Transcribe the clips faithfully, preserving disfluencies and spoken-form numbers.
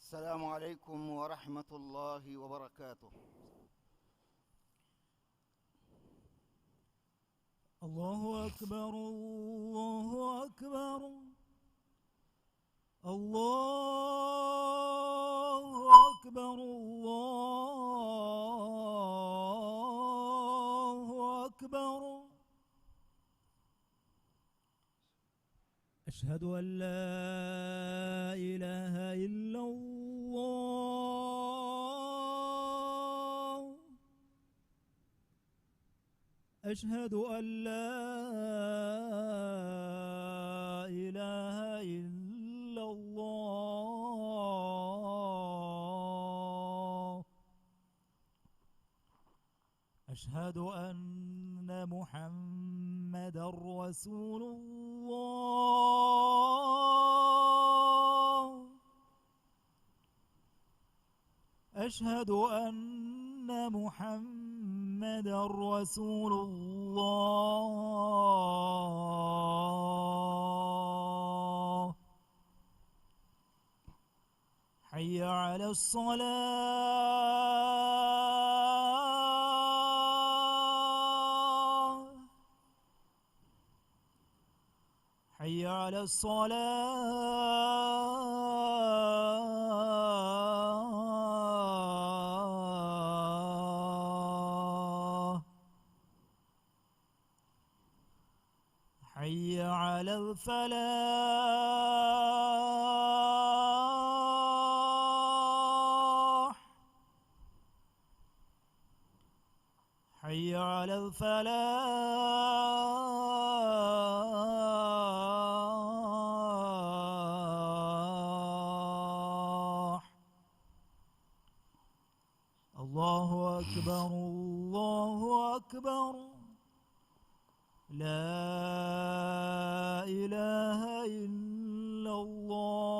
السلام عليكم ورحمة الله وبركاته. الله أكبر، الله أكبر، الله أكبر، الله أكبر. أشهد أن لا إله إلا الله. أشهد أن لا إله إلا الله. أشهد أن محمدا رسول الله. أشهد أن محمدا رسول الله. حي على الصلاة. حي على الصلاة. حي على الفلاح. حي على الفلاح. الله أكبر، الله أكبر. لا إله إلا الله.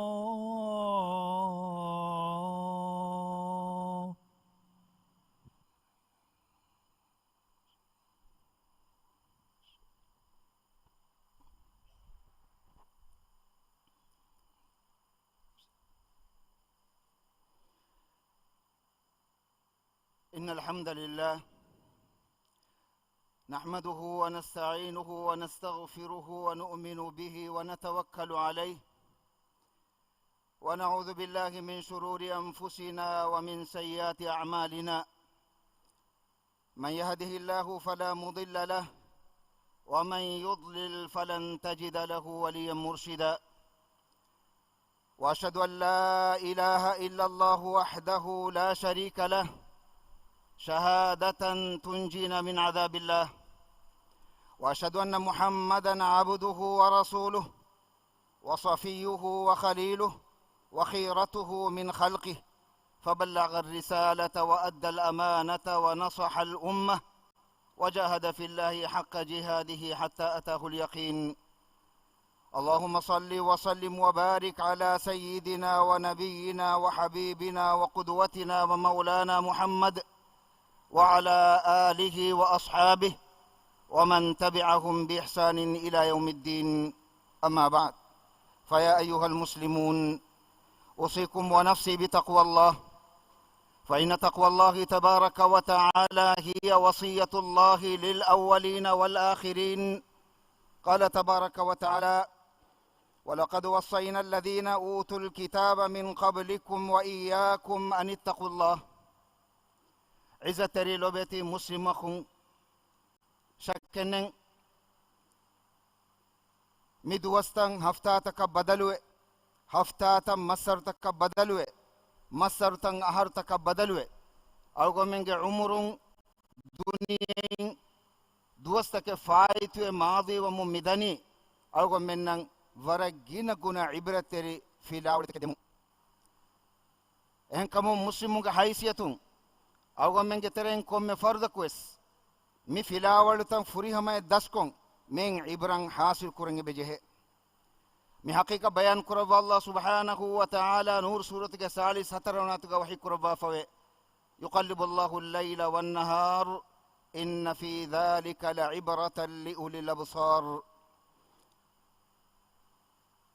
إن الحمد لله نحمده ونستعينه ونستغفره ونؤمن به ونتوكل عليه، ونعوذ بالله من شرور أنفسنا ومن سيئات أعمالنا. من يهده الله فلا مضل له، ومن يضلل فلن تجد له وليا مرشدا. وأشهد أن لا إله إلا الله وحده لا شريك له، شهادة تنجينا من عذاب الله. وأشهد أن محمدا عبده ورسوله، وصفيه وخليله وخيرته من خلقه، فبلغ الرسالة وأدى الأمانة ونصح الأمة، وجاهد في الله حق جهاده حتى أتاه اليقين. اللهم صل وسلم وبارك على سيدنا ونبينا وحبيبنا وقدوتنا ومولانا محمد وعلى آله وأصحابه ومن تبعهم بإحسان إلى يوم الدين. أما بعد، فيا أيها المسلمون، أوصيكم ونفسي بتقوى الله، فإن تقوى الله تبارك وتعالى هي وصية الله للأولين والآخرين. قال تبارك وتعالى: ولقد وصينا الذين أوتوا الكتاب من قبلكم وإياكم أن اتقوا الله. ޢިއްޒަތްތެރި ލޮބެތި މުސްލިމް އަޚުން، ޝައްކެއްނެތް، މި ދުވަސްތައް ހަފްތާތަކަށް ބަދަލުވެ، ހަފްތާތައް މައްސަރުތަކަށް ބަދަލުވެ، މައްސަރުތައް އަހަރުތަކަށް ބަދަލުވެ، އަޅުގަނޑުމެންގެ ޢުމުރުން ދުނިޔެއިން ދުވަސްތަކެއް ފާއިތުވެ މާޟީވަމުން މިދަނީ، އަޅުގަނޑުމެންނަށް ވަރަށް ގިނަ ގުނަ ޢިބްރަތްތެރި ފިލާވަޅުތަކެއް ދެމުން. އެހެންކަމުން މުސްލިމުންގެ ހައިސިއްޔަތުން އަޅުގަނޑުމެންގެ ތެރެއިން ކޮންމެ ފަރުދަކުވެސް މި ފިލާވަޅުތައް ފުރިހަމައަށް ދަސްކޮށް، މިއިން ޢިބްރަތް ޙާޞިލް ކުރަން އެބަޖެހޭ. މި ޙަޤީޤަތް ބަޔާން ކުރައްވާ ﷲ ސުބްޙާނަހޫ ވަތަޢާލާ ނޫރު ސޫރަތުގެ ސާޅީސް ހަތަރުވަނަ އާޔަތުގަ ވަޙީ ކުރައްވާފަވޭ، يقلب الله الليل والنهار إن في ذلك لعبرة لأولي الأبصار.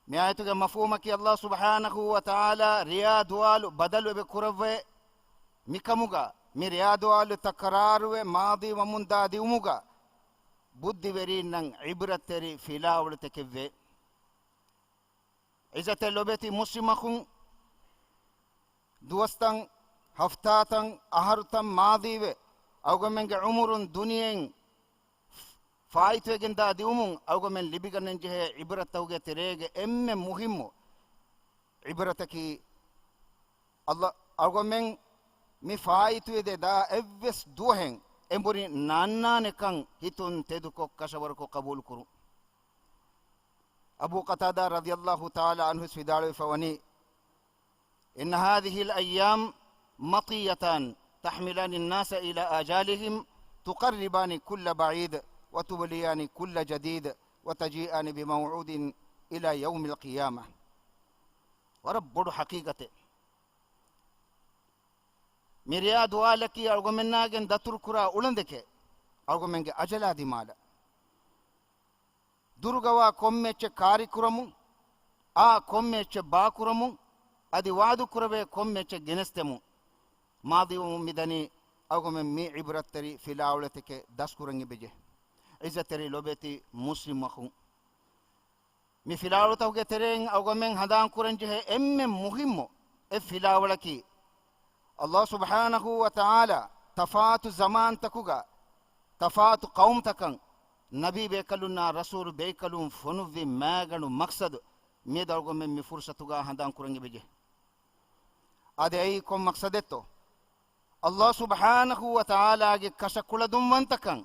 މި އާޔަތުގެ މަފްހޫމަކީ އަﷲ ސުބްޙާނަހޫ ވަތަޢާލާ ރިޔާ ދުވާލު ބަދަލު އެބަ ކުރައްވައޭ. މިކަމުގަ މި ރިޔާ ދުވާލު ތަކްރާރުވެ މާޟީ ވަމުންދާ ދިއުމުގަ ބުއްދިވެރީންނަށް ޢިބްރަތްތެރި ފިލާވަޅުތަކެއްވޭ. ޢިއްޒަތްތެރި ލޮބެތި މުސްލިމް އަޚުން، ދުވަސްތައް، ހަފްތާތައް، އަހަރުތައް މާޟީވެ، އަޅުގަނޑުމެންގެ ޢުމުރުން ދުނިޔެއިން ފާއިތުވެގެންދާ ދިއުމުން އަޅުގަނޑުމެން ލިބިގަންނަންޖެހޭ ޢިބްރަތްތަކުގެ ތެރޭގެ އެންމެ މުހިއްމު ޢިބްރަތަކީ، އަﷲ، އަޅުގަނޑުމެން މި ފާއިތުވެދެ ދާ އެއްވެސް ދުވަހެއް އެނބުރި ނާންނާނެކަން ހިތުން ތެދުކޮށް ކަށަވަރުކޮށް ޤަބޫލުކުރުން. އަބޫ ޤަތާދާ ރަޟިޔަﷲ ތަޢާލާ ޢަންހު ވިދާޅުވެފަ ވަނީ، إن هذه الأيام مطيتان تحملان الناس إلى آجالهم، تقربان كل بعيد، وتبليان كل جديد، وتجيئان بموعود إلى يوم القيامة. ވަރަށް ބޮޑު ޙަޤީޤަތެއް. މި ރިޔާ ދުވާލަކީ އަޅުގަނޑުމެންނާގެން ދަތުރުކުރާ އުޅަނދެކޭ، އަޅުގަނޑުމެންގެ އަޖަލާ ދިމާލަށް. ދުރުގަވާ ކޮންމެ އެއްޗެއް ކާރިކުރަމުން، އާ ކޮންމެ އެއްޗެއް ބާކުރަމުން، އަދި ވާދުކުރެވޭ ކޮންމެ އެއްޗެއް ގެނެސްދެމުން، މާޟީވަމުން މިދަނީ އަޅުގަނޑުމެން މި ޢިބްރަތްތެރި ފިލާވަޅުތަކެއް ދަސްކުރަން އެބަޖެހޭ. ޢިއްޒަތްތެރި ލޮބެތި މުސްލިމް އަޚުން، މި ފިލާވަޅުތަކުގެ ތެރެއިން އަޅުގަނޑުމެން ހަނދާންކުރަންޖެހޭ އެންމެ މުހިއްމު އެއް ފިލާވަޅަކީ، އަﷲ ސުބްޙާނަހޫ ވަތަޢާލާ ތަފާތު ޒަމާންތަކުގަ ތަފާތު ޤައުމުތަކަށް ނަބީ ބޭކަލުންނާ ރަސޫލު ބޭކަލުން ފޮނުއްވި މައިގަނޑު މަޤްޞަދު މިއަދު އަޅުގަނޑުމެން މި ފުރުޞަތުގަ ހަނދާންކުރަން އެބަޖެހޭ. އަދި އެއީ ކޮން މަޤްޞަދެއްތޯ؟ އަﷲ ސުބްޙާނަހޫ ވަތަޢާލާގެ ކަށަކުޅަދުންވަންތަކަން،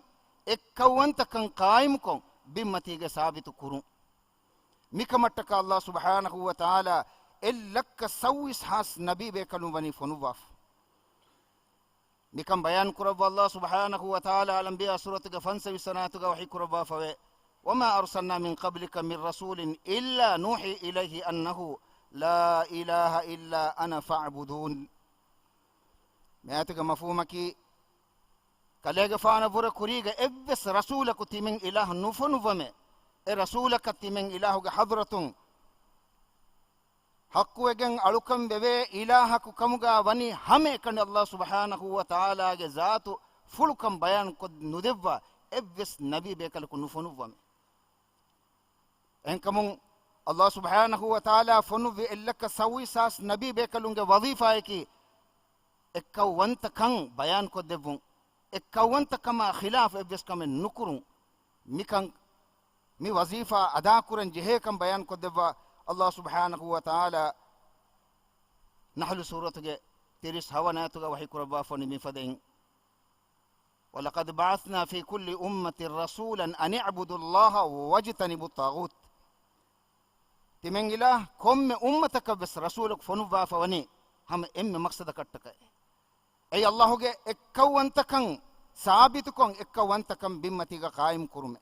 އެއްކައުވަންތަކަން ޤާއިމުކޮށް، ބިންމަތީގަ ސާބިތު ކުރުން. މިކަމަށްޓަކާ އަﷲ ސުބްޙާނަހޫ ވަތަޢާލާ އެއްލައްކަ ސައުވީސް ހާސް ނަބީ ބޭކަލުން ވަނީ ފޮނުއްވާފަ. މިކަން ބަޔާން ކުރައްވާ އަﷲ ސުބްޙާނަހޫ ވަތަޢާލާ އަލްއަންބިޔާ ސޫރަތުގެ ފަންސަވީސް ވަނަ އާޔަތުގަ ވަޙީ ކުރައްވާފަވޭ، وما أرسلنا من قبلك من رسول إلا نوحي إليه أنه لا إله إلا أنا فاعبدون. މި އާޔަތުގެ މަފްހޫމަކީ، ކަލޭގެފާނަށްވުރެ ކުރީގަ އެއްވެސް ރަސޫލަކު ތިމަން އިލާހަށް ނުފޮނުއްވަމޭ، އެ ރަސޫލަކަށް ތިމަން އިލާހުގެ ޙަޟްރަތުން ޙައްޤުވެގެން އަޅުކަން ވެވޭ އިލާހަކު ކަމުގަ ވަނީ ހަމައެކަނި އަﷲ ސުބްޙާނަހޫ ވަތަޢާލާގެ ޒާތު ފުޅުކަން ބަޔާންކޮށް ނުދެއްވާ އެއްވެސް ނަބީ ބޭކަލަކު ނުފޮނުއްވަމޭ. އެހެންކަމުން، އަﷲ ސުބްޙާނަހޫ ވަތަޢާލާ ފޮނުއްވި އެއްލައްކަ ސައުވީސް ހާސް ނަބީ ބޭކަލުންގެ ވަޒީފާއަކީ، އެއްކައުވަންތަކަން ބަޔާންކޮށްދެއްވުން، އެއްކައުވަންތަކަމާ ޚިލާފު އެއްވެސް ކަމެއް ނުކުރުން، މިކަން، މި ވަޒީފާ އަދާކުރަން ޖެހޭކަން ބަޔާންކޮށްދެއްވާ އަﷲ ސުބްޙާނަހޫ ވަތަޢާލާ ނަޙްލު ސޫރަތުގެ ތިރީސް ހަވަނަ އާޔަތުގަ ވަޙީ ކުރައްވާފަ ވަނީ މިފަދައިން. ولقد بعثنا في كل أمة رسولا أن اعبدوا الله واجتنبوا الطاغوت. ތިމަން އިލާހް ކޮންމެ އުއްމަތަކަށްވެސް ރަސޫލަކު ފޮނުއްވާފަ ވަނީ ހަމަ އެންމެ މަޤްޞަދަކަށްޓަކައި. އެއީ އަﷲގެ އެއްކައުވަންތަކަން ސާބިތުކޮށް، އެއްކައުވަންތަކަން ބިންމަތީގަ ޤާއިމް ކުރުމެ.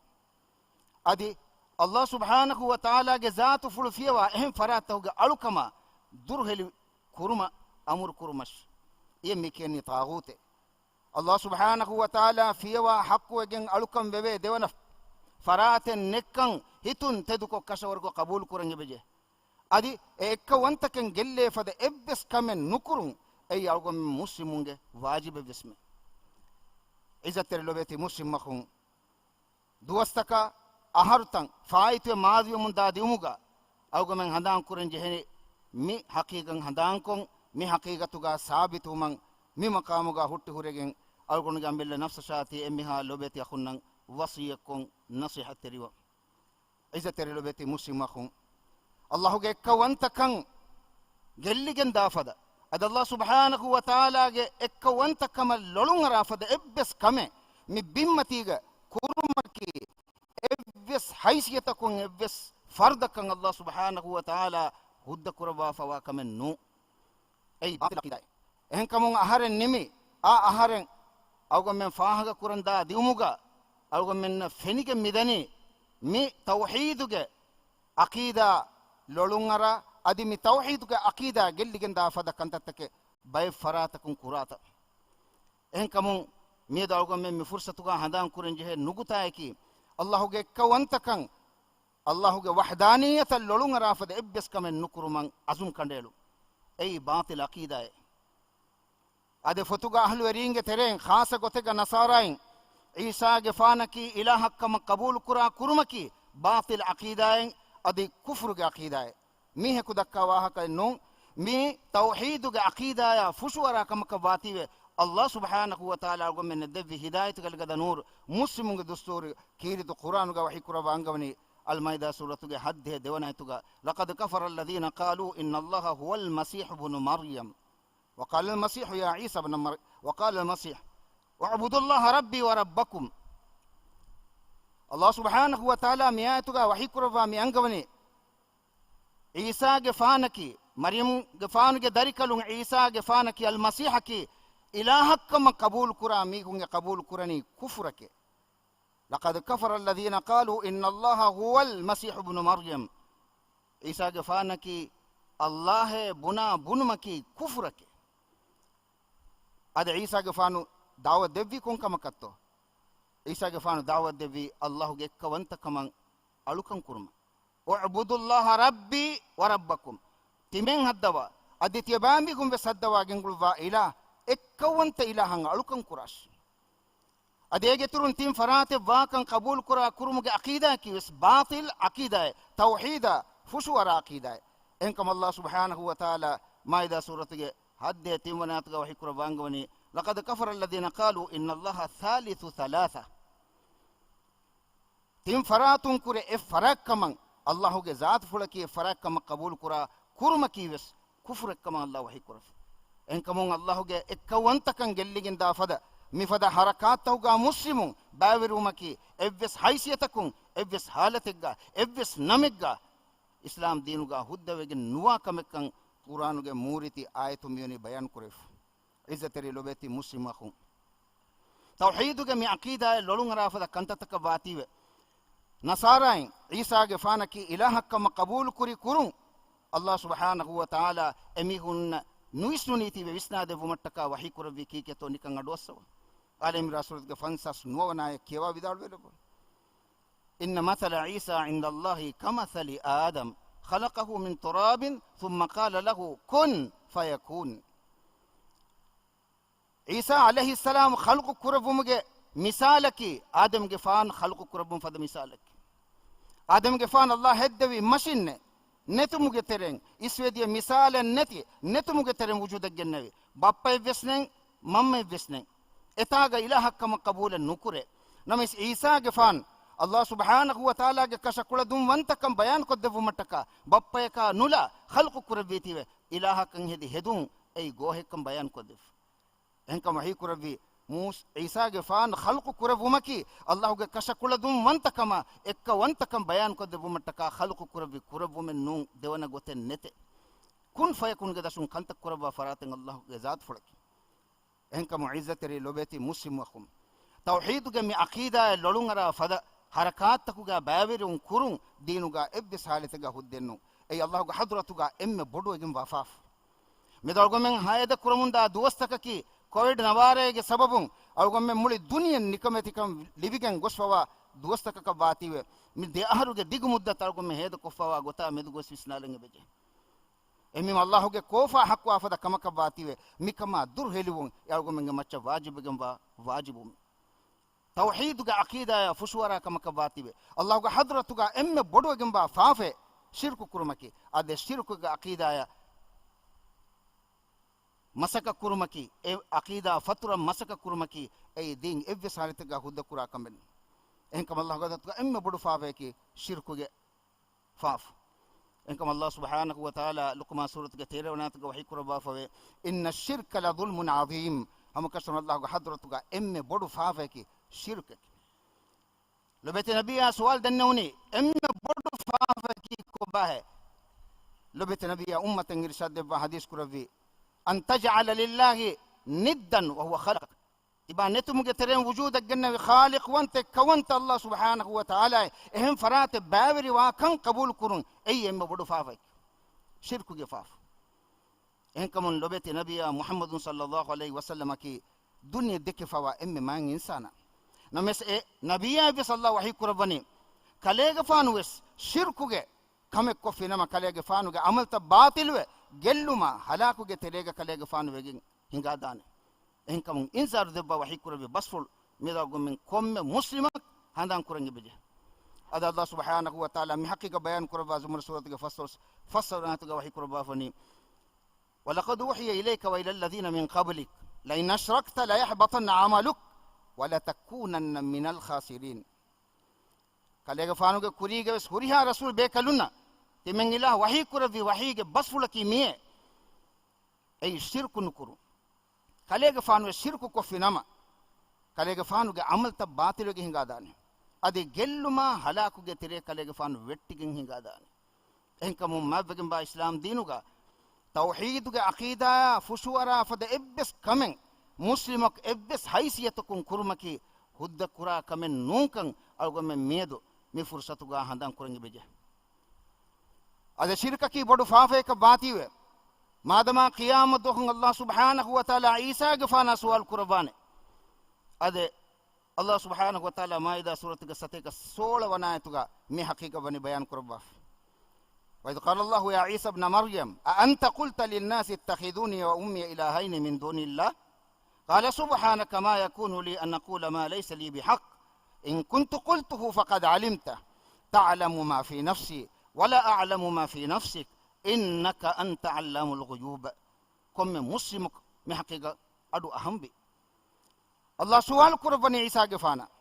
އަދި އަﷲ ސުބްޙާނަހޫ ވަތަޢާލާގެ ޒާތުފުޅު ފިޔަވާ އެހެން ފަރާތްތަކުގެ އަޅުކަމާ ދުރުހެލި ކުރުމަށް އަމުރު ކުރުމަށް އިޔެ މި ކިޔަނީ ޠާޣޫތޭ. އަﷲ ސުބްޙާނަހޫ ވަތަޢާލާ ފިޔަވާ ޙައްޤުވެގެން އަޅުކަން ވެވޭ ދެވަނަ ފަރާތެއް ނެއްކަން ހިތުން ތެދުކޮށް ކަށަވަރުކޮށް ޤަބޫލު ކުރަން އެބަޖެހޭ. އަދި އެ އެއްކައުވަންތަކަން ގެއްލޭ ފަދަ އެއްވެސް ކަމެއް ނުކުރުން އެއީ އަޅުގަނޑު މުސްލިމުންގެ ވާޖިބެއްވެސްމެ. ޢިއްޒަތްތެރި ލޮބޭތި މުސްލިމް އަޚުން، ދުވަސްތަކާ އަހަރުތައް ފާއިތުވެ މާޒީވަމުންދާ ދިއުމުގަ އަޅުގަނޑުމެން ހަނދާން ކުރަން ޖެހެނީ މި ޙަޤީޤަތް ހަނދާންކޮށް، މި ޙަޤީޤަތުގަ ސާބިތުވުމަށް މި މަޤާމުގަ ހުއްޓި ހުރެގެން އަޅުގަނޑުގެ އަމިއްލަ ނަފްސަށާ ތި އެންމެހާ ލޮބޭތި އަޚުންނަށް ވަޞިއްޔަތްކޮށް ނަޞޭޙަތްތެރިވަން. ޢިއްޒަތްތެރި ލޮބޭތި މުސްލިމް އަޚުން، އަﷲގެ އެއްކައުވަންތަކަން ގެއްލިގެން ދާ ފަދަ، އަދި އަﷲ ސުބްޙާނަހޫ ވަތަޢާލާގެ އެއްކައުވަންތަކަމަށް ލޮޅުންއަރާ ފަދަ އެއްވެސް ކަމެއް މި ބިންމަތީގަ ކުރުމަކީ، އެއްވެސް ޙައިސިއްޔަތަކުން އެއްވެސް ފަރުދަކަށް އަﷲ ސުބްޙާނަހޫ ވަތަޢާލާ ހުއްދަ ކުރައްވާފަވާ ކަމެއް ނޫން. އެއީ ބާޠިލު ޢަޤީދާއެއް. އެހެންކަމުން އަހަރެން ނިމި، އާ އަހަރެން އަޅުގަނޑުމެން ފާހަގަ ކުރަން ދާ ދިއުމުގަ އަޅުގަނޑުމެންނަށް ފެނިގެން މިދަނީ މި ތައުޙީދުގެ ޢަޤީދާ ލޮޅުންއަރާ، އަދި މި ތައުޙީދުގެ ޢަޤީދާ ގެއްލިގެން ދާ ފަދަ ކަންތައްތަކެއް ބައެއް ފަރާތަކުން ކުރާތަން. އެހެންކަމުން މިއަދު އަޅުގަނޑުމެން މި ފުރުޞަތުގަ ހަނދާން ކުރަން ޖެހޭ ނުކުތާއަކީ، އަﷲގެ އެއްކައުވަންތަކަން އައްލާހުގެ ވަޙްދާނިއްޔަތަށް ލޮޅުންއަރާފަދަ އެއްވެސް ކަމެއް ނުކުރުމަށް އަޒުމް ކަނޑައެޅުން. އެއީ ބާޠިލް ޢަޤީދާއެއް. އަދި ފޮތުގަ އަހްލުވެރީންގެ ތެރެއިން ޚާއްޞަ ގޮތެއްގަ ނަޞާރާއިން ޢީސާގެފާނަކީ އިލާހަށްކަމަށް ޤަބޫލުކުރާ ކުރުމަކީ ބާޠިލް ޢަޤީދާއެއް، އަދި ކުފުރުގެ ޢަޤީދާއެއް. މީހަކު ދައްކާ ވާހަކައެއް ނޫން. މީ ތައުޙީދުގެ ޢަޤީދާޔާ ފުށުއަރާ ކަމަކަށް ވާތީވެ، އައްލާހު ސުބްޙާނަހު ވަތަޢާލާ އަޅުގަނޑުމެންނަށް ދެއްވި ހިދާޔަތުގެ އަލިގަދަ ނޫރު، މުސްލިމުންގެ ދުސްތޫރު، ކީރިތި ޤުރްއާނުގަ ވަޙީކުރައްވާ އަންގަވަނީ، އަލްމައިދާ ސޫރަތުގެ ހައްދެހި ދެވަނަ އާޔަތުގަ، لقد كفر الذين قالوا إن الله هو المسيح ابن مريم وقال المسيح يا عيسى ابن مر-، وقال المسيح اعبدوا الله ربي وربكم. އައްލާހު ސުބްޙާނަހު ވަތަޢާލާ މި އާޔަތުގަ ވަޙީކުރައްވާ މި އަންގަވަނީ، ޢީސާގެފާނަކީ، މަރްޔަމްގެފާނުގެ ދަރިކަލުން ޢީސާގެފާނަކީ، އަލްމަސީޙަކީ، އިލާހަށްކަމަށް ޤަބޫލުކުރާ މީހުންގެ ޤަބޫލުކުރަނީ ކުފުރެކޭ. لقد كفر الذين قالوا إن الله هو المسيح ابن مريم. ޢީސާގެފާނަކީ އައްލާހޭ ބުނާ ބުނުމަކީ ކުފުރެކޭ. އަދި ޢީސާގެފާނު ދަޢުވަތު ދެއްވީ ކޮން ކަމަކަށްތޯ؟ ޢީސާގެފާނު ދަޢުވަތު ދެއްވީ އައްލާހުގެ އެއްކައުވަންތަކަމަށް އަޅުކަން ކުރުމަށް. اعبدوا الله ربي وربكم. ތިމެން ހައްދަވާ، އަދި ތިޔަބައިމީހުން ވެސް ހައްދަވާ ގެންގުޅުއްވާ އިލާހް، އެއްކައުވަންތަ އިލާހަށް އަޅުކަން ކުރާށި. އަދި އޭގެ އިތުރުން ތިން ފަރާތެއް ވާކަން ޤަބޫލުކުރާ ކުރުމުގެ ޢަޤީދާއަކީ ވެސް ބާޠިލް ޢަޤީދާއެއް، ތައުޙީދާ ފުށުއަރާ ޢަޤީދާއެއް. އެހެންކަމުން އައްލާހު ސުބްޙާނަހު ވަތަޢާލާ މާއިދާ ސޫރަތުގެ ހައްދެހި ތިންވަނަ އާޔަތުގަ ވަޙީކުރައްވާ އަންގަވަނީ، لقد كفر الذين قالوا إن الله ثالث ثلاثة. ތިން ފަރާތުން ކުރެ އެއް ފަރާތްކަމަށް، އައްލާހުގެ ޒާތުފުޅަކީ އެއް ފަރާތްކަމަށް ޤަބޫލުކުރާ ކުރުމަކީ ވެސް ކުފުރެއްކަމަށް އައްލާހު ވަޙީކުރައްވި. އެހެންކަމުން އައްލާހުގެ އެއްކައުވަންތަކަން ގެއްލިގެންދާ ފަދަ މިފަދަ ޙަރަކާތްތަކުގަ މުސްލިމުން ބައިވެރިވުމަކީ އެއްވެސް ހައިސިއްޔަތަކުން، އެއްވެސް ޙާލަތެއްގަ، އެއްވެސް ނަމެއްގަ އިސްލާމް ދީނުގަ ހުއްދަވެގެން ނުވާ ކަމެއްކަން ޤުރްއާނުގެ މޫރިތި އާޔަތުން މިވަނީ ބަޔާން ކުރެވިފަ. ޢިއްޒަތްތެރި ލޮބެތި މުސްލިމް އަޚުން. ތައުޙީދުގެ މި ޢަޤީދާއަށް ލޮޅުންއަރާފަދަ ކަންތައްތަކަށް ވާތީވެ، ނަޞާރާއިން ޢީސާގެފާނަކީ އިލާހަށްކަމަށް ޤަބޫލުކުރި ކުރުން، އައްލާހު ސުބްޙާނަހު ވަތަޢާލާ އެމީހުންނަށް ނުވިސްނުނީތީވެ ވިސްނާދެއްވުމަށްޓަކާ ވަޙީކުރެއްވީ ކީކޭތޯ ނިކަން އަޑުއައްސަވާ. އާލި ޢިމްރާން ސޫރަތުގެ ފަންސާސް ނުވަވަނަ އާޔަތް ކިޔަވާ ވިދާޅުވެލައްވަ. إن مثل عيسى عند الله كمثل آدم خلقه من تراب ثم قال له كن فيكون. ޢީސާ ޢަލައިހިއްސަލާމް ޚަލްޤު ކުރެއްވުމުގެ މިސާލަކީ، އާދަމްގެފާނު ޚަލްޤު ކުރެއްވުން ފަދަ މިސާލަކީ. އާދަމްގެފާނު އައްލާހު ހެއްދެވީ މަށިންނޭ، ނެތުމުގެ ތެރެއިން، އިސްވެދިޔަ މިސާލެއް ނެތި ނެތުމުގެ ތެރެއިން ވުޖޫދަށް ގެންނެވި. ބައްޕައެއްވެސް ނެތް، މަންމައެއްވެސް ނެތް. އެތާގަ އިލާހަށްކަމަށް ޤަބޫލެއް ނުކުރޭ. ނަމަވެސް ޢީސާގެފާނު އައްލާހު ސުބްޙާނަހު ވަތަޢާލާގެ ކަށަ ކުޅަދުންވަންތަކަން ބަޔާންކޮށްދެއްވުމަށްޓަކާ ބައްޕަޔަކާ ނުލާ ޚަލްޤު ކުރެއްވީތީވެ އިލާހަކަށް ހެދި ހެދުން އެއީ ގޯހެއްކަން ބަޔާންކޮށްދެއްވި. އެހެންކަމުން ވަޙީކުރެއްވި މޫސް-، ޢީސާގެފާނު ޚަލްޤު ކުރެއްވުމަކީ އައްލާހުގެ ކަށަ ކުޅަދުންވަންތަކަމާ އެއްކައުވަންތަކަން ބަޔާންކޮށްދެއްވުމަށްޓަކާ ޚަލްޤު ކުރެއްވި ކުރެއްވުމެއް ނޫން ދެވަނަ ގޮތެއް ނެތޭ. ކުން ފަޔަކުންގެ ދަށުން ކަންތައް ކުރައްވާ ފަރާތެއް އައްލާހުގެ ޒާތުފުޅަކީ. އެހެންކަމުން ޢިއްޒަތްތެރި ލޮބެތި މުސްލިމް އަޚުން، ތައުޙީދުގެ މި ޢަޤީދާއަށް ލޮޅުންއަރާ ފަދަ ޙަރަކާތްތަކުގަ ބައިވެރިވުން ކުރުން ދީނުގަ އެއްވެސް ޙާލަތެއްގަ ހުއްދައެއް ނޫން. އެއީ އައްލާހުގެ ޙަޟްރަތުގަ އެންމެ ބޮޑުވެގެންވާ ފާފަ. މިދަ އަޅުގަނޑުމެން ހޭދަ ކުރަމުންދާ ދުވަސްތަކަކީ ކޮވިޑް ނަވާރައިގެ ސަބަބުން އަޅުގަނޑުމެން މުޅި ދުނިޔެ ނިކަމެތިކަން ލިބިގެން ގޮސްފަވާ ދުވަސްތަކަކަށް ވާތީވެ، މި ދެ އަހަރުގެ ދިގު މުއްދަތަށް އަޅުގަނޑުމެން ހޭދަކޮށްފަވާ ގޮތާ މެދު ގޮސް ވިސްނާލަން އެބަޖެހޭ. އެހެންވީމަ އައްލާހުގެ ކޯފާ ޙައްޤުވާ ފަދަ ކަމަކަށް ވާތީވެ، މިކަމާ ދުރުހެލިވުން އެ އަޅުގަނޑުމެންގެ މައްޗަށް ވާޖިބުވެގެންވާ ވާޖިބު. ތައުޙީދުގެ ޢަޤީދާއާ ފުށުއަރާ ކަމަކަށް ވާތީވެ، އައްލާހުގެ ޙަޟްރަތުގަ އެންމެ ބޮޑުވެގެންވާ ފާފައެއް ޝިރްކު ކުރުމަކީ. އާދެ، ޝިރްކުގެ ޢަޤީދާއާ މަސައްކަތް ކުރުމަކީ، އެ ޢަޤީދާ ފަތުރަށް މަސައްކަތް ކުރުމަކީ، އެއީ ދީން އެއްވެސް ޙާލަތެއްގަ ހުއްދަ ކުރާ ކަމެއް ނޫން. އެހެންކަމުން އައްލާހުގެ ޙަޟްރަތުގަ އެންމެ ބޮޑު ފާފައަކީ ޝިރްކުގެ ފާފަ. އެހެންކަމުން އައްލާހު ސުބްޙާނަހު ވަތަޢާލާ ލުޤްމާން ސޫރަތުގެ ތޭރަވަނަ އާޔަތުގަ ވަޙީ ކުރައްވާފަވޭ، إن الشرك لظلم عظيم. ހަމަކަށަވަރުން އައްލާހުގެ ޙަޟްރަތުގަ އެންމެ ބޮޑު ފާފައަކީ ޝިރްކަކީ. ލޮބެތި ނަބިއްޔާ ސުވާލު ދެންނެވުނީ، އެންމެ ބޮޑު ފާފައަކީ ކޮބާހޭ؟ ލޮބެތި ނަބިއްޔާ އުއްމަތަށް އިރުޝާދު ދެއްވާ ޙަދީޘް ކުރެއްވީ، أن تجعل لله ندا وهو خلقك. ތިބާ ނެތުމުގެ ތެރެއިން ވުޖޫދަށް ގެންނެވި ޚާލިޤުވަންތަ އެއްކައުވަންތަ އައްލާހު ސުބްޙާނަހު ވަތަޢާލާ އެހެން ފަރާތެއް ބައިވެރިވާކަން ޤަބޫލު ކުރުން އެއީ އެންމެ ބޮޑު ފާފައެއް. ޝިރްކުގެ ފާފަ. އެހެންކަމުން ލޮބެތި ނަބިއްޔާ މުޙައްމަދު ޞައްލައްލާހު ޢަލައިހި ވަސައްލަމަކީ ދުނިޔެ ދެކެފަވާ އެންމެ މާތް އިންސާނާ. ނަމަވެސް އެ ނަބިއްޔާއަށްވެސް އައްލާހު ވަޙީ ކުރައްވަނީ، ކަލޭގެފާނު ވެސް ޝިރްކުގެ ކަމެއް ކޮށްފިނަމަ، ކަލޭގެފާނުގެ ޢަމަލުތައް ބާޠިލުވެ، ގެއްލުމާ ހަލާކުގެ ތެރޭގަ ކަލޭގެފާނު ވެގެން ހިނގާދާނެ. އެހެންކަމުން އިންޒާރު ދެއްވާ ވަޙީކުރެއްވި ބަސްފުޅު މިއަދު އަޅުގަނޑުމެން ކޮންމެ މުސްލިމަކު ހަނދާން ކުރަން އެބަޖެހޭ. އަދި ﷲ ސުބްޙާނަހޫ ވަތަޢާލާ މި ޙަޤީޤަތް ބަޔާން ކުރައްވާ ޒުމަރު ސޫރަތުގެ ފަސްވަނަ، ފަސްވަނަ އާޔަތުގަ ވަޙީކުރައްވާފަނީ، وَلَقَدْ أُوحِيَ إِلَيْكَ وَإِلَى الَّذِينَ مِنْ قَبْلِكَ لَئِنْ أَشْرَكْتَ لَيَحْبَطَنَّ عَمَلُكَ وَلَتَكُونَنَّ مِنَ الْخَاسِرِينَ. ކަލޭގެފާނުގެ ކުރީގަވެސް ހުރިހާ ރަސޫލް ބޭކަލުންނަށް ތިމަން އިލާހު ވަޙީކުރެއްވި ވަޙީގެ ބަސްފުޅަކީ މިއޭ. އެއީ ޝިރްކު ނުކުރުން. ކަލޭގެފާނުވެސް ޝިރްކު ކޮށްފި ނަމަ، ކަލޭގެފާނުގެ ޢަމަލުތައް ބާޠިލުވެގެން ހިނގާދާނެ. އަދި ގެއްލުމާ ހަލާކުގެ ތެރޭ ކަލޭގެފާނު ވެއްޓިގެން ހިނގާދާނެ. އެހެންކަމުން މާތްވެގެންވާ އިސްލާމް ދީނުގަ ތައުޙީދުގެ ޢަޤީދާއާ ފުށުއަރާ ފަދަ އެއްވެސް ކަމެއް މުސްލިމަކު އެއްވެސް ހައިސިއްޔަތަކުން ކުރުމަކީ ހުއްދަ ކުރާ ކަމެއް ނޫންކަން އަޅުގަނޑުމެން މިއަދު މި ފުރުޞަތުގަ ހަނދާން ކުރަން އެބަޖެހޭ. އަދި ޝިރްކަކީ ބޮޑު ފާފައަކަށް ވާތީވެ، މާދަމާ ޤިޔާމަތް ދުވަހުން ﷲ ސުބްޙާނަހޫ ވަތަޢާލާ ޢީސާގެފާނާ ސުވާލު ކުރައްވާނެ. އަދި ﷲ ސުބްޙާނަހޫ ވަތަޢާލާ މާއިދާ ސޫރަތުގެ ސަތޭކަ ސޯޅަ ވަނަ އާޔަތުގަ މި ޙަޤީޤަތް ވަނީ ބަޔާން ކުރައްވާފަ. وَإِذْ قَالَ اللَّهُ يَا عِيسَى ابْنَ مَرْيَمَ أَأَنْتَ قُلْتَ لِلنَّاسِ اتَّخِذُونِي وَأُمِّيَ إِلَٰهَيْنِ مِنْ دُونِ اللَّهِ قَالَ سُبْحَانَكَ مَا يَكُونُ لِي أَنْ أَقُولَ مَا لَيْسَ لِي بِحَقٍّ إِنْ كُنْتُ قُلْتُهُ فَقَدْ عَلِمْتَهُ تَعْلَمُ مَا فِي نَفْسِي وَلَا أَعْلَمُ مَا فِي نَفْسِكَ إِنَّكَ أَنْتَ عَلَّامُ الْغُيُوبِ. ކޮންމެ މުސްލިމަކު މި ޙަޤީޤަތް އަޑު އަހަންވީ. ﷲ ސުވާލު ކުރައްވަނީ ޢީސާގެފާނަށް،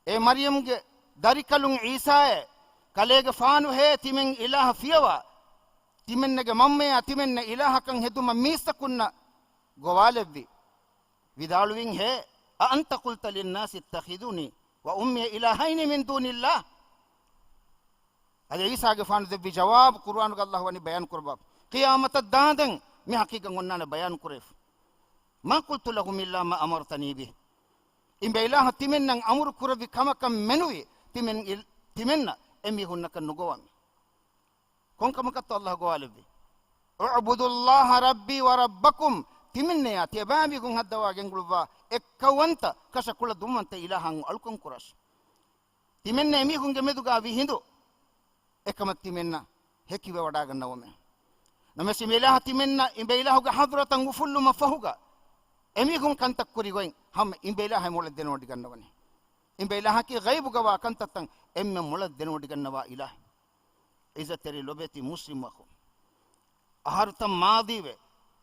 އޭ މަރްޔަމްގެ ދަރިކަލުން ޢީސާއޭ، ކަލޭގެފާނުހޭ ތިމެން އިލާހަށް ފިޔަވާ، ތިމެންނެގެ މަންމަޔާ ތިމެންނަށް އިލާހަކަށް ހެދުމަށް މީސްތަކުންނަށް ގޮވާލެއްވި. ވިދާޅުވިން ހޭ، أَأَنْتَ قُلْتَ لِلنَّاسِ اتَّخِذُونِي وَأُمِّيَ إِلَٰهَيْنِ مِنْ دُونِ اللَّهِ؟ އަދި ޢީސާގެފާނު ދެއްވި ޖަވާބު ޤުރުއާނުގަ ﷲ ވަނީ ބަޔާން ކުރައްވާފަ. ޤިޔާމަތަށް ދާންދެން މި ޙަޤީޤަތް އޮންނާނެ ބަޔާން ކުރެވިފަ. مَا قُلْتُ لَهُمْ إِلَّا مَا أَمَرْتَنِي بِهِ. އިނބޭ އިލާހު ތިމެންނަށް އަމުރު ކުރެއްވި ކަމަކަށް މެނުވީ ތިމެން އިލް-، ތިމެންނަށް އެމީހުންނަކަށް ނުގޮވަން. ކޮންކަމަކަށްތޯ ﷲ ގޮވާލެއްވީ؟ اعْبُدُوا اللَّهَ رَبِّي وَرَبَّكُمْ. ތިމެންނެޔާ ތިޔަބައިމީހުން ހައްދަވާ ގެންގުޅުއްވާ އެއްކައުވަންތަ ކަށަ ކުޅަ ދުންވަންތަ އިލާހަށް އަޅުކަން ކުރާށި. ތިމެންނަށް އެމީހުންގެ މެދުގަ ވި ހިނދު އެކަމަށް ތިމެންނަށް ހެކިވެވަޑާގަންނަވަމޭ. ނަމަވެސް އިނބޭ އިލާހު ތިމެންނަށް އިނބޭ އިލާހުގެ ޙަޟްރަތަށް އުފުއްލުމަށް ފަހުގަ އެމީހުން ކަންތައް ކުރި ގޮތް ހަމަ އިނބޭ އިލާހަށް މޮޅަށް ދެނެވޮޑިގަންނަވަނީ. އިނބޭ އިލާހަކީ ޣައިބުގަވާ ކަންތައްތައް އެންމެ މޮޅަށް ދެނެވޮޑިގަންނަވާ އިލާހެއް. ޢިއްޒަތްތެރި ލޮބެތި މުސްލިމް އަޚުން، އަހަރުތައް މާޟީވެ،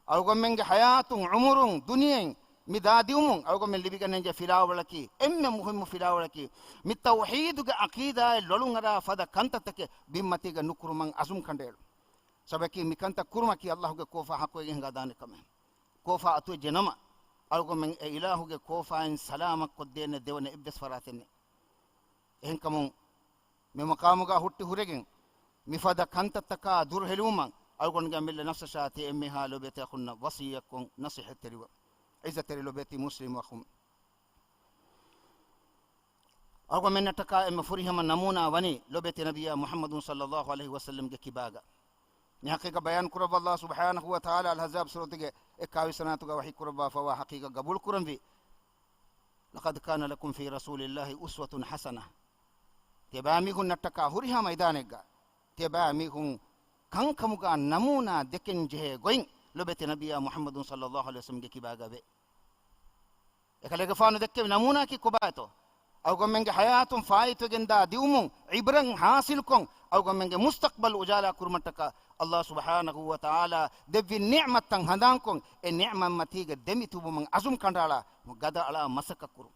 އަޅުގަނޑުމެންގެ ޙަޔާތުން، ޢުމުރުން، ދުނިޔެއިން މި ދާދިއުމުން އަޅުގަނޑުމެން ލިބިގަންނަންޖެހޭ ފިލާވަޅަކީ، އެންމެ މުހިއްމު ފިލާވަޅަކީ، މި ތައުޙީދުގެ ޢަޤީދާއަށް ލޮޅުންއަރާ ފަދަ ކަންތައްތަކެއް ބިންމަތީގަ ނުކުރުމަށް ޢަޒުމް ކަނޑައެޅުން. ސަބަބަކީ މިކަންތައް ކުރުމަކީ ﷲގެ ކޯފާ ޙައްޤުވެގެން ހިނގާދާނެ ކަމެއް. ކޯފާ އަތުވެއްޖެ ނަމަ، އަޅުގަނޑުމެން އެ އިލާހުގެ ކޯފާއިން ސަލާމަތްކޮށްދޭނެ ދެވަނަ އެއްވެސް ފަރާތެއް ނެތް. އެހެންކަމުން، މި މަޤާމުގަ ހުއްޓި ހުރެގެން، މިފަދަ ކަންތައްތަކާ ދުރުހެލިވުމަށް އަޅުގަނޑުގެ އަމިއްލަ ނަފްސަށާ ތި އެންމެހާ ލޮބުވެތި އަޚުންނަށް ވަޞިއްޔަތްކޮށް ނަޞޭޙަތްތެރިވަން. ޢިއްޒަތްތެރި ލޮބުވެތި މުސްލިމް އަޚުން، އަޅުގަނޑުމެންނަށްޓަކާ އެންމެ ފުރިހަމަ ނަމޫނާ ވަނީ ލޮބުވެތި ނަބިއްޔާ މުޙައްމަދު ޞައްލައްލާހު ޢަލައިހި ވަސައްލަމްގެ ކިބާގަ. މި ޙަޤީޤަތް ބަޔާން ކުރައްވާ ﷲ ސުބްޙާނަހޫ ވަތަޢާލާ އަލްއަޙްޒާބް ސޫރަތުގެ އެއްކާވީސް ވަނަ އާޔަތުގަ ވަޙީ ކުރައްވާފައިވާ ޙަޤީޤަތް ގަބޫލުކުރަންވީ، لَقَدْ كَانَ لَكُمْ فِي رَسُولِ اللَّهِ أُسْوَةٌ حَسَنَةٌ. ތިޔަބައިމީހުންނަށްޓަކާ ހުރިހާ މައިދާނެއްގަ ތިޔަބައިމީހުން ކަންކަމުގަ ނަމޫނާ ދެކެން ޖެހޭ ގޮތް ލޮބުވެތި ނަބިއްޔާ މުޙައްމަދު ޞައްލައްލާހު ޢަލައިހި ވަސައްލަމްގެ ކިބާގަ ވޭ. އެކަލޭގެފާނު ދެއްކެވި ނަމޫނާއަކީ ކޮބާތޯ؟ އަޅުގަނޑުމެންގެ ޙަޔާތުން ފާއިތުވެގެންދާ ދިއުމުން ޢިބްރަތް ޙާޞިލްކޮށް، އަޅުގަނޑުމެންގެ މުސްތަޤްބަލް އުޖާލާ ކުރުމަށްޓަކާ ﷲ ސުބްޙާނަހޫ ވަތަޢާލާ ދެއްވި ނިޢުމަތްތައް ހަނދާންކޮށް، އެ ނިޢުމަތްމަތީގަ ދެމިތިބުމަށް ޢަޒުމް ކަނޑައަޅާ، ގަދައަޅާ މަސައްކަތް ކުރުން.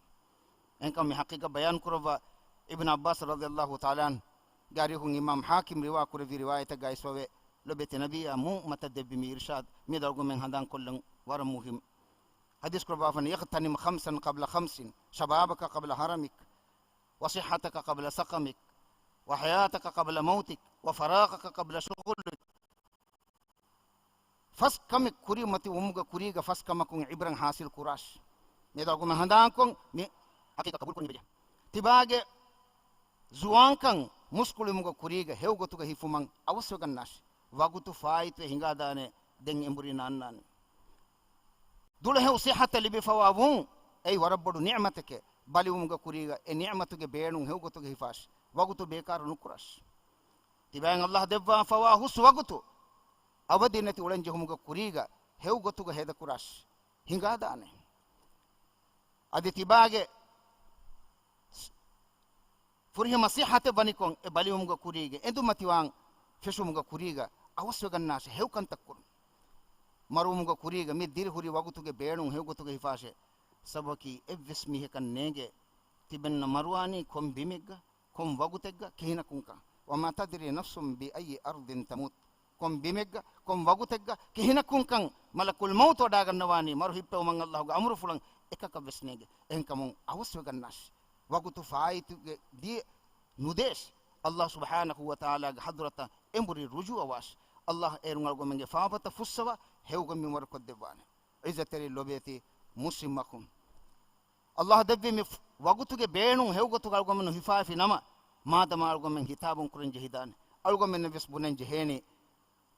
އެހެންކަމުން މި ޙަޤީޤަތް ބަޔާން ކުރައްވާ އިބްނު ޢައްބާސް ރަޟިޔައްލާހު ތަޢާލާ ޢަންހުގެ އަރިހުން އިމާމް ޙާކިމް ރިވާ ކުރެއްވި ރިވާޔަތެއްގަ އައިސްފަވޭ، ލޮބުވެތި ނަބިއްޔާ މި އުއްމަތަށް ދެއްވި މި އިރުޝާދު މިއަދު އަޅުގަނޑުމެން ހަނދާންކޮށްލަން ވަރަށް މުހިއްމު. ޙަދީޘް ކުރައްވާފަނީ، اغْتَنِمْ خَمْسًا قَبْلَ خَمْسٍ، شَبَابَكَ قَبْلَ هَرَمِكَ، وَصِحَّتَكَ قَبْلَ سَقَمِكَ، وَحَيَاتَكَ قَبْلَ مَوْتِكَ، وَفَرَاغَكَ قَبْلَ شُغْلِكَ. ފަސް ކަމެއް ކުރިމަތި ވުމުގެ ކުރީގަ ފަސް ކަމަކުން ޢިބްރަތް ޙާޞިލް ކުރާށި. މިއަދު އަޅުގަނޑުމެން ހަނދާންކޮށް މި ޙަޤީޤަތް ޤަބޫލުކުރަން ޖެހޭ. ތިބާގެ ޒުވާންކަން މުސްކުޅިވުމުގެ ކުރީގަ ހެޔޮގޮތުގަ ހިފުމަށް އަވަސްވެގަންނާށި. ވަގުތު ފާއިތުވެ ހިނގާދާނެ، ދެން އެނބުރި ނާންނާނެ. ދުޅަހެޔޮ ޞިއްޙަތެއް ލިބިފަވާ ވުން އެއީ ވަރަށް ބޮޑު ނިޢުމަތެކޭ. ބަލިވުމުގެ ކުރީގަ އެ ނިޢުމަތުގެ ބޭނުން ހެޔޮގޮތުގަ ހިފާށި. ވަގުތު ބޭކާރު ނުކުރާށި. ތިބާއިން އައްލާހް ދެއްވާފަވާ ހުސް ވަގުތު އަބަދީ ނެތި އުޅެން ޖެހުމުގެ ކުރީގަ ހެޔޮ ގޮތުގަ ހޭދަކުރާށި. ހިނގާދާނެ. އަދި ތިބާގެ ފުރިހަމަ ސިއްހަތެއް ވަނިކޮށް އެ ބަލިވުމުގެ ކުރީގެ އެނދުމަތިވާން ފެށުމުގެ ކުރީގަ އަވަސްވެގަންނާށެ ހެޔޮކަންތައް ކުރުން. މަރުވުމުގެ ކުރީގަ މި ދިރިހުރި ވަގުތުގެ ބޭނުން ހެޔޮގޮތުގަ ހިފާށޭ. ސަބަބަކީ އެއްވެސް މީހަކަށް ނޭނގޭ ތިބެންނަ މަރުވާނީ ކޮން ބިމެއްގަ، ކޮން ވަގުތެއްގަ، ކިހިނަކުންކަން. وما تدري نفس بأي أرض تموت. ކޮން ބިމެއްގަ، ކޮން ވަގުތެއްގަ، ކިހިނަކުންކަން މަލަކުލް މައުތު ވަޑާގަންނަވާނީ، މަރު ހިއްޕެވުމަށް އައްލާހުގެ އަމުރުފުޅަށް އެކަކަށްވެސް ނޭނގެ. އެހެންކަމުން އަވަސްވެގަންނާށި. ވަގުތު ފާއިތުގެ ދިޔަ ނުދޭށި. އައްލާހު ސުބްޙާނަހު ވަތަޢާލާގެ ޙަޟްރަތަށް އެނބުރި ރުޖޫޢަވާށި. އައްލާހު އޭރުން އަޅުގަނޑުމެންގެ ފާފަތައް ފުއްސަވާ ހެޔޮކަމެއް ވަރުކޮށްދެއްވާނެ. ޢިއްޒަތްތެރި ލޮބޭތި މުސްލިމް އަޚުން. އައްލާހު ދެއްވި މި ވަގުތުގެ ބޭނުން ހެޔޮގޮތުގަ އަޅުގަނޑުމެން ހިފާފި ނަމަ، މާދަމާ އަޅުގަނޑުމެން ހިތާބުން ކުރަން ޖެހިދާނެ. އަޅުގަނޑުމެންނަށް ވެސް ބުނަން ޖެހޭނީ،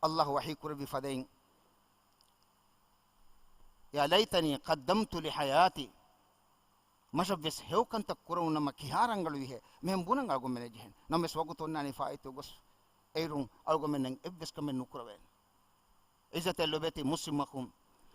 އައްލާހު ވަޙީ ކުރެއްވި ފަދައިން، يا ليتني قدمت لحياتي. މަށަށްވެސް ހެޔޮކަންތައް ކުރެވުނަމަ ކިހާ ރަނގަޅުވިހޭ މިހެން ބުނަން އަޅުގަނޑުމެންނަށް ޖެހޭނެ. ނަމަވެސް ވަގުތު އޮންނާނީ ފާއިތުވެ ގޮސް. އޭރުން އަޅުގަނޑުމެންނަށް އެއްވެސް ކަމެއް ނުކުރެވޭނެ. ޢިއްޒަތްތެރި ލޮބޭތި މުސްލިމް އަޚުން.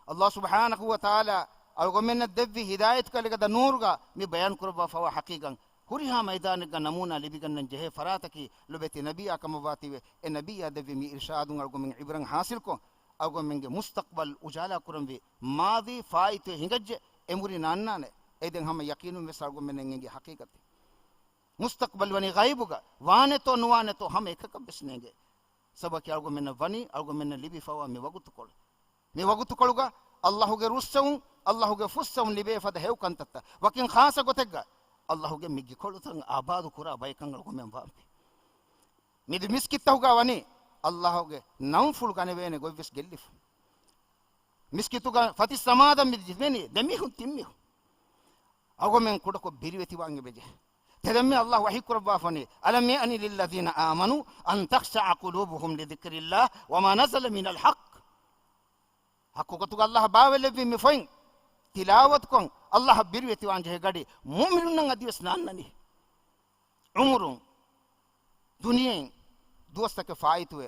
އައްލާހު ސުބްޙާނަހު ވަތަޢާލާ އަޅުގަނޑުމެންނަށް ދެއްވި ހިދާޔަތު ކަލެގަދަ ނޫރުގަ މި ބަޔާން ކުރައްވާފަވާ ޙަޤީޤަތް ހުރިހާ މައިދާނެއްގަ ނަމޫނާ ލިބިގަންނަން ޖެހޭ ފަރާތަކީ ލޮބޭތި ނަބިއްޔާ ކަމަށްވާތީވެ، އެ ނަބިއްޔާ ދެއްވި މި އިރުޝާދުން އަޅުގަނޑުމެން ޢިބްރަތް ޙާޞިލްކޮށް، އަޅުގަނޑުމެންގެ މުސްތަޤްބަލް އުޖާލާ ކުރަންވީ، މާޟީ ފާއިތުވެ ހިނގައްޖެ، އެނބުރި ނާންނާނެ. އެ ދެން ހަމަ ޔަޤީނުން ވެސް އަޅުގަނޑުމެންނަށް އެނގޭ ޙަޤީޤަތެއް. މުސްތަޤްބަލް ވަނީ ޣައިބުގަ، ވާނެތޯ ނުވާނެތޯ ހަމަ އެކަކަށް ވެސް ނޭނގޭ. ސަބަބަކީ އަޅުގަނޑުމެންނަށް ވަނީ އަޅުގަނޑުމެންނަށް ލިބިފަވާ މި ވަގުތުކޮޅު. މި ވަގުތުކޮޅުގަ އައްލާހުގެ ރުއްސެވުން، އައްލާހުގެ ފުއްސެވުން ލިބޭ ފަދަ ހެޔޮ ކަންތައްތައް، ވަކިން ޚާއްޞަ ގޮތެއްގަ އައްލާހުގެ މި ގިކޮޅުތައް އާބާދު ކުރާ ބަޔަކަށް އަޅުގަނޑުމެން ވާންވީ. މި މިސްކިތްތަކުގަ ވަނީ އައްލާހުގެ ނަންފުޅު ގަނެވޭނެ ގޮތްވެސް ގެއްލިފަ. މިސްކިތުގަ ފަތިސް ނަމާދަށް މި ދިމެނީ ދެމީހުން ތިންމީހުން. އަޅުގަނޑުމެން ކުޑަކޮށް ބިރުވެތިވާން އެބަޖެހޭ. ތެދެންމެ އައްލާހު ވަޙީ ކުރައްވާފަނީ، ألم يأن للذين آمنوا أن تخشع قلوبهم لذكر الله وما نزل من الحق. ޙައްޤު ގޮތުގަ އައްލާހަށް ބާވައިލެއްވި މި ފޮތް ތިލާވަތުކޮށް، އައްލާހަށް ބިރުވެތިވާން ޖެހޭ ގަޑި މުއުމިނުންނަށް އަދިވެސް ނާންނަނީ. ޢުމުރުން ދުނިޔެއިން ދުވަސްތަކެއް ފާއިތުވެ،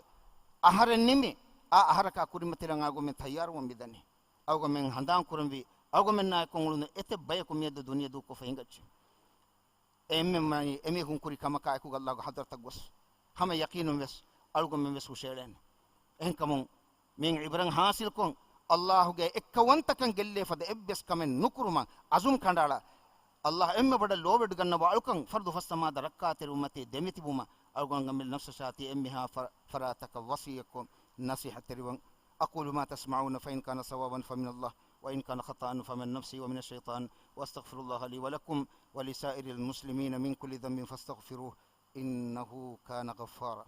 އަހަރެއް ނިމި، އާ އަހަރަކާ ކުރިމަތިލަން އަޅުގަނޑުމެން ތައްޔާރުވަން މިދަނީ. އަޅުގަނޑުމެން ހަނދާން ކުރަންވީ، އަޅުގަނޑުމެންނާ އެކު އުޅުނު އެތައް ބަޔަކު މިއަދު ދުނިޔެ ދޫކޮށްފަ ހިނގައްޖެ. އެ އެންމެން ވަނީ އެމީހުން ކުރި ކަމަކާ އެކުގަ އައްލާހުގެ ޙަޟްރަތަށް ގޮސް، ހަމަ ޔަޤީނުން ވެސް އަޅުގަނޑުމެން ވެސް ހުށައެޅޭނެ. އެހެންކަމުން، މިއިން ޢިބްރަތް ޙާޞިލްކޮށް، އައްލާހުގެ އެއްކައުވަންތަކަން ގެއްލޭ ފަދަ އެއްވެސް ކަމެއް ނުކުރުމަށް ޢަޒުމް ކަނޑައަޅާ. އައްލާހު އެންމެ ބޮޑަށް ލޯބިވެޑިގަންނަވާ އަޅުކަން ފަރުޟު ފަސް ނަމާދަށް ރައްކާތެރިވުމަށް ތި ދެމިތިބުމަށް އަޅުގަނޑު އަމިއްލަ ނަފްސަށާ ތި އެންމެހާ ފަ-، ފަރާތަކަށް ވަޞިއްޔަތްކޮށް ނަޞޭޙަތްތެރިވަން. أقول ما تسمعون، فإن كان صوابا فمن الله، وإن كان خطأ فمن نفسي ومن الشيطان، وأستغفر الله لي ولكم ولسائر المسلمين من كل ذنب فاستغفروه، إنه كان غفارا.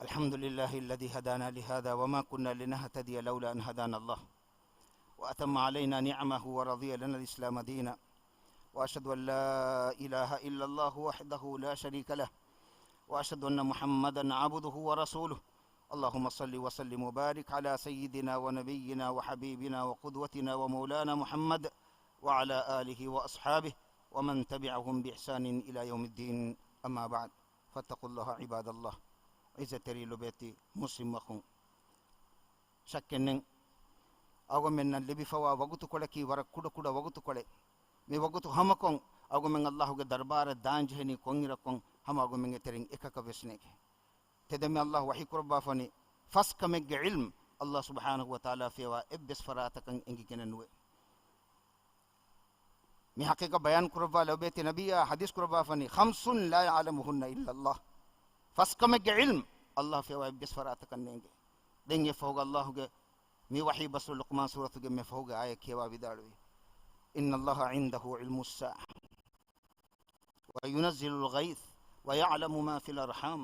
الحمد لله الذي هدانا لهذا وما كنا لنهتدي لولا أن هدانا الله، وأتم علينا نعمه ورضي لنا الإسلام دينا، وأشهد أن لا إله إلا الله وحده لا شريك له، وأشهد أن محمدا عبده ورسوله. اللهم صل وسلم وبارك على سيدنا ونبينا وحبيبنا وقدوتنا ومولانا محمد وعلى آله وأصحابه ومن تبعهم بإحسان إلى يوم الدين. أما بعد، فاتقوا الله عباد الله. ޢިއްޒަތްތެރި ލޮބޭތި މުސްލިމް އަޚުން. ޝައްކެއްނެތް، އަޅުގަނޑުމެންނަށް ލިބިފަވާ ވަގުތުކޮޅަކީ ވަރަށް ކުޑަކުޑަ ވަގުތުކޮޅެއް. މި ވަގުތު ހަމަކޮށް، އަޅުގަނޑުމެން އައްލާހުގެ ދަރުބާރަށް ދާންޖެހެނީ ކޮންއިރަކުން ހަމަ އަޅުގަނޑުމެންގެ ތެރެއިން އެކަކަށް ވެސް ނޭނގެ. ތެދެންމެ އައްލާހު ވަޙީ ކުރައްވާފަނީ، ފަސް ކަމެއްގެ ޢިލްމު އައްލާހު ސުބްޙާނަހު ވަތަޢާލާ ފިޔަވާ އެއްވެސް ފަރާތަކަށް އެނގިގެނެއް ނުވޭ. މި ޙަޤީޤަތް ބަޔާން ކުރައްވާ ލޮބޭތި ނަބިއްޔާ ޙަދީޘް ކުރައްވާފަނީ، خمس لا يعلمهن إلا الله. ފަސް ކަމެއްގެ ޢިލްމު އައްލާހު ފިޔަވާ އެއްވެސް ފަރާތަކަށް ނޭނގެ. ދެން އެއަށްފަހުގަ އައްލާހުގެ މި ވަޙީ ބަސްފުޅު ލުޤްމާން ސޫރަތުގެ މި ފަހުގެ އާޔަތް ކިޔަވާ ވިދާޅުވީ، إن الله عنده علم الساعة وينزل الغيث ويعلم ما في الأرحام